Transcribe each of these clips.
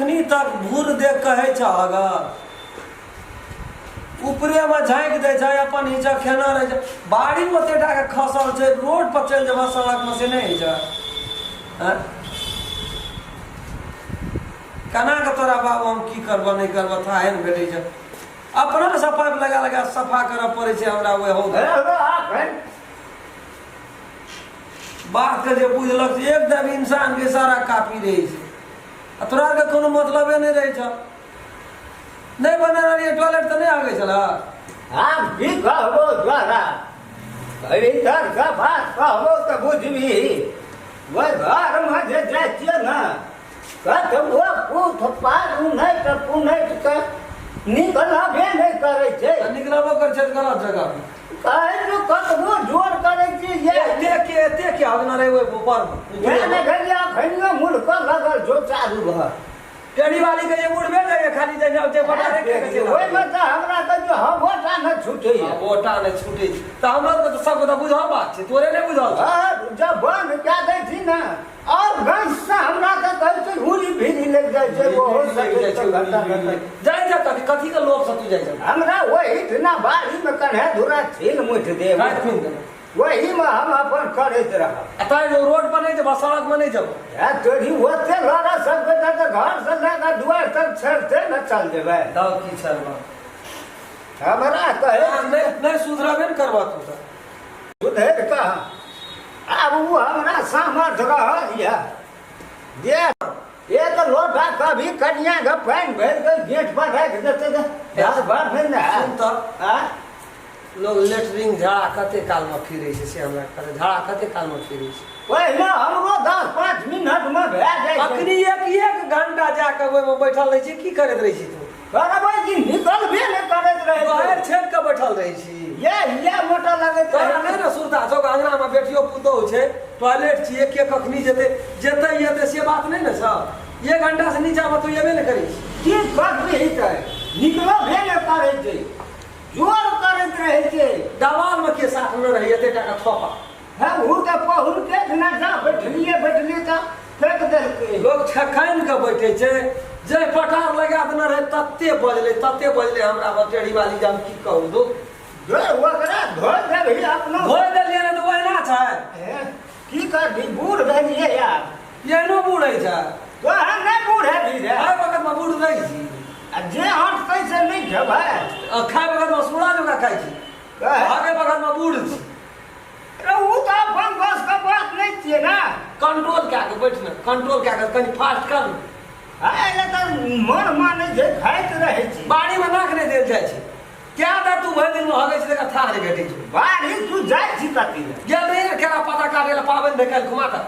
अखनी तक भूर देख कहै छ अगर ऊपरेमे झाँकि दै छै अपन नीचा खेना रहै छै बाड़ीमे ओते टाके खसल छै रोड पर चलि जेबह सड़कमे से नहि होइ छै आँय? केना कऽ तोरा बाबू हम की करबह नहि करबह थाहे ने भेटै छै अपनासँ पाइप लगा लगा सफा करऽ पड़ै छै हमरा ओहि हौद बातके जे बुझलक से एकदम इंसानके सारा कापी रहै छै आ तोरा आरके कोनो मतलबे नहि रहै छौ नहि बनेने रहियै टॉयलेट तऽ नहि आबै छलऽ आब की कहबो तोरा भीतरके बात कहबो तऽ बुझबही ओहि घरमे जे जाइ छियै ने कतबो पूथ पात उन्हैट पुन्हैट कऽ निकलबे नहि करै छै तऽ निकलबो करै छै तऽ गलत जगह कहै छी कतबो जोर करै छी जे एते के एते के हगना रहे ओहि ऊपर मे वएह ने घड़िया घड़ियो मुड़कऽ लगल जो चारू भर टेढ़ी वाली के जे उड़बे जाइए खाली जे जे बटा रे के चलि ओहिमे तऽ हमरा कहियो हवोटा नहि छूटैए ओटा नहि छूटै छै तऽ हमरा तऽ सब तऽ बुझल बात छै तोरे नहि बुझल छौ हँ, जब बंद कए दै छी ने और गैस से हमरा तऽ कहै छै हुरी भीरी लागि जाइ छै ओहो लागि जाइ छै, घंटा घंटा जाइ जा कथी कथी के लोभ से तू जाइ जा हमरा ओहि दिना बाड़ीमे कन्हे धुरा छील मुठि देब काटि खुनि देबै ओहीमे हम अपन करैत रहब आ तैं रोड पर नहि जेबह सड़क मे नहि जेबह आ तोरी ओते लड़ा सकबै तऽ घर से लए कऽ दुआरि तक छेड़ते ने चल जेबै तब की छलबह हमरा कहै नहि नहि सुधरबे ने करबह तू तऽ सुधरि कऽ आब ओ हमरा सामर्थ रहल यऽ जे एक लोटा कभी कनियाके पानि भरि कऽ गेट पर राखि देतै तऽ घर भर नहि ने सुन हैत तऽ आँय? लोग लेटरिन झाड़ा कते कालमे फिरै छै से हमरा कहै झाड़ा कते कालमे फिरै छै पहिने हमरो 10-5 मिनटमे भए जाइ छै अखनी एक एक घंटा जाके ओहिमे बैठल रहै छी की करैत रहै छी तू करबै कि निकलबे नहि करैत रहै छै। बाहर छेक के बैठल रहै छी ये मोटा लगैत तोरा रहै नहि ने सुरता छौ अंगना मे बेटियो पुतोहु छै टॉयलेट छियै के कखनी जेतै जेतै एतै से बात नहि ने छौ एक घंटा से नीचा मे तू एबे नहि करै छी की करबिही तऽ निकलबे नहि करै छै जोर करैत रहै छै दवाल मे के साथ मे रहै एते टाका थोपा हँ ओ तऽ पहुलके दिना जा बैठलियै बैठलियै तऽ फेक देलकै लोग छखैन के बैठे छै जे पटार लगा देने रहै तते बजलै तते बजलै हमरा बटेड़ी वाली जे हम की कहू दो धो ओकरा धो देबही अपनो धोइ देलियै ने तऽ ओहिना छै हे, की करबही बूढ़ भेलियै यार एहनो बूढ़ होइ छै तोहर नहि बूढ़ हेबही रे खाय वक्त मे बूढ़ नहि छी आ जे हटतै से नहि खेबै आ खाय वक्त मे सूड़ा जकाँ खाइ छी कहै भागे वक्त मे बूढ़ छी अरे ओ तऽ अपन बस के बात नहि छियै ने कंट्रोल कए कऽ बैठ ने कंट्रोल कए कऽ कनि फास्ट कर ने। एहि तऽ मन मानै छै खाइत रहै छी बाड़ीमे नाक नहि देल जाइ छै क्या दे तू भरि दिनमे हगै छै तकर थाह नहि भेटै छै बाड़ी तू जाइ छी कथी लए गेल रही ने केरा पाता काटै लए पाबनि भेल काल्हि घुमा तऽ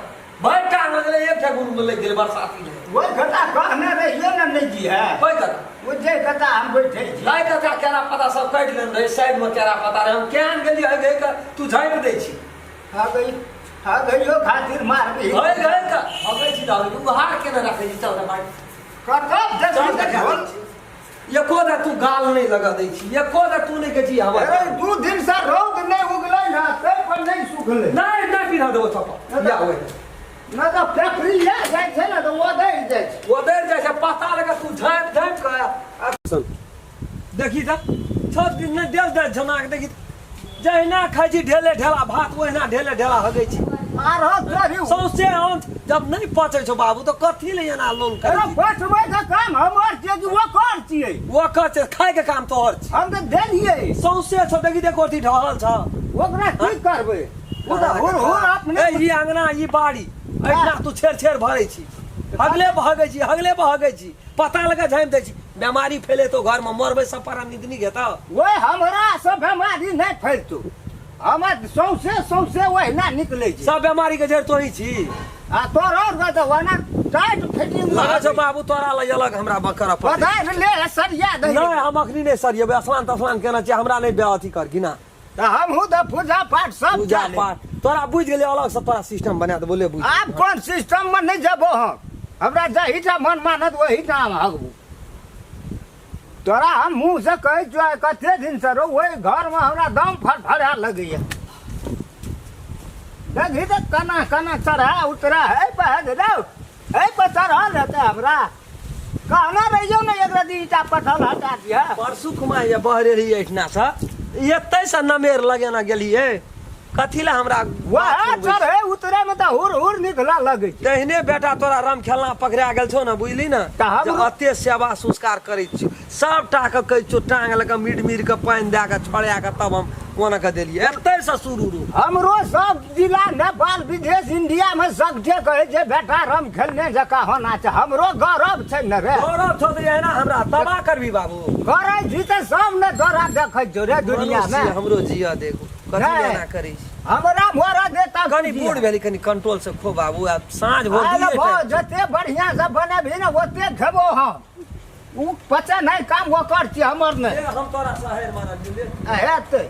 भरि टांग हो गेलै एक ठे गुण लागि गेलै बरसाती रहै ओहि कथा कहने रहियो ने नहि जी है कोइ कथा ओ जे कथा हम बैठे छी लाइ कथा केरा पत्ता सब काटि लेने रहै साइडमे केरा पत्ता रहै हम केहन गेलियै हगै कऽ तू झाँपि दै छी हगै हगैयो खातिर मारबी हगै हगै कऽ हगै छी तऽ हगै उहार केने राखै छी चल बाड़ी कतऽ चल देखी देखा दै तऽ छी एको दा तू गाल नहि लगा दै छी एको दा तू नहि कहै छी हमर अरे 2 दिन से रौद नहि उगलै ने ताहि पर नहि सुखलै नहि नहि पिन्हा देबो चप्पल या ओहि नहि तऽ फैक्ट्री लए जाइ छै ने तऽ ओदरि जाइ छै ओदरि जाइ छै पता लगा तू झाँपि झाँपि कऽ देखी तऽ 6 दिन नहि देल जाइ झनाक देखी जहिना खाइ छी ढेले ढेला भात ओहिना ढेले ढेला हगै छी आरो तोरी सौंसे अंत जब नहि पचै छौ बाबू तऽ कथी ले एना लोन अरे करै छी? पचबै के काम हमर छियै कि ओकर छियै ओकर छै खायके काम तोहर छै हम तऽ देलियै सौंसे छौ देखी देखो अथी ढहल छौ ओकरा की करबै ओ तऽ हुर हुर अपने ए ई अंगना ई बाड़ी एहिना तू छेर छेर भरै छी हगले बहगै छी हगले बहगै छी पता लगा झाँपि दै छी बेमारी फैलेतो घरमे मरबै सब पर निदनी घेतौ ओहि हमरा से बेमारी नहि फैलतौ हमर सौंसे सौंसे ओहिना निकलै छै सब बेमारी के जड़ तोही छी आ तोर और के तऽ ओना टाइट फिटिंग लगै छौ बाबू तोरा लग अलग हमरा करऽ पड़तै पधारि ले सरिया दही नहि हम अखनी नहि सरियेबै स्नान तस्नान केने छियै हमरा नहि अथी कर गिना तऽ हमहूँ तऽ पूजा पाठ सब पूजा कए लेब। पाठ तोरा बुझि गेलियै अलग से तोरा सिस्टम बना देबो ले बुझ आब कोन सिस्टम मे नहि जेबो हम हमरा जहीटा मन मानत ओहीटा हम हगबू तोरा हम मुँह से कहै छियौ आइ कते दिन से रौ ओहि घरमे हमरा दम फड़फड़ा लगैया देखी तऽ केना केना चढ़ा उतरा है पर रौ है पर चढ़ल रहतै हमरा कहना रहियो ने एक रति ईटा पत्थर हटा दिया। परसू कुमार जे बहरे रही एहिठिना से, एतै से नमेर लगेना गेलियै, कथी लए हमरा वएह चढ़े उतरे में तऽ हुर हुर निकला लगै छै। तहिने बेटा तोरा राम खेलना पकड़ा गेल छौ ने, बुझली ने, तऽ हम- जे अते सेवा संस्कार करै छी, सबटा के कहै छियौ टांग लऽ कऽ मिट मिट कऽ पानि दए कऽ छोड़ा कऽ तब हम कोना कऽ देलियै, एतै से शुरू रू। हमरो सब जिला नेपाल विदेश इंडिया में सबके कहै छै बेटा राम खेलने जकाँ होना छै, हमरो गौरव छै ने रे। गौरव छौ तऽ एहिना हमरा तबाह करबी बाबू। करै छी तऽ सब ने तोरा देखै छौ रे दुनिया में। मनुष्य हमरो जियऽ देखू कथी नहि। एना करै छी। हमरा मोरा देता कनी बूढ़ भेली, कनी कंट्रोल से खो बाबू, आब साँझ भोर अरे दुइये भौ, टाइम। जते बढ़िया से बनेबही ने ओते खेबो हम। उ पचे नहि काम ओकर छियै, हमर नहि। ए, हम तोरा शहर मारब ले। हेतै।